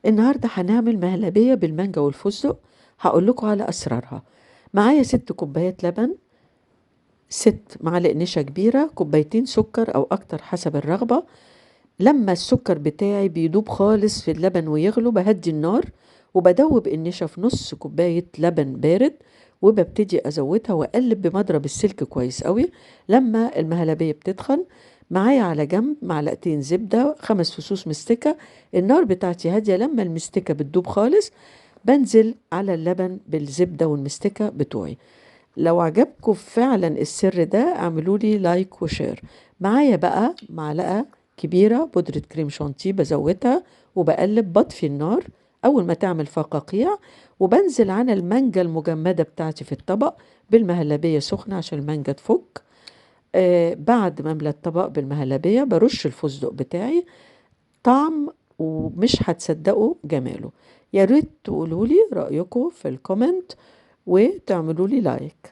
النهاردة هنعمل مهلبية بالمانجا والفستق، هقول لكم على أسرارها. معايا 6 كوبايات لبن، 6 معالق نشا كبيرة، كوبايتين سكر أو أكتر حسب الرغبة. لما السكر بتاعي بيدوب خالص في اللبن ويغلو بهدي النار وبدوب النشا في نص كوباية لبن بارد، وببتدي أزودها وأقلب بمضرب السلك كويس قوي. لما المهلبية بتتخن معايا على جنب معلقتين زبدة، 5 فصوص مستكة. النار بتاعتي هادية. لما المستكة بتدوب خالص بنزل على اللبن بالزبدة والمستكة بتوعي. لو عجبكم فعلا السر ده اعملوا لي like و share. معايا بقى معلقة كبيرة بودرة كريم شانتيه بزودها وبقلب، بطفي النار أول ما تعمل فقاقيع، وبنزل على المانجا المجمدة بتاعتي في الطبق بالمهلبية سخنة عشان المانجا تفك. بعد ما املى الطبق بالمهلبية برش الفستق بتاعي، طعم ومش هتصدقوا جماله. يا ريت تقولوا لي رأيكم في ال comment وتعملوا لي like.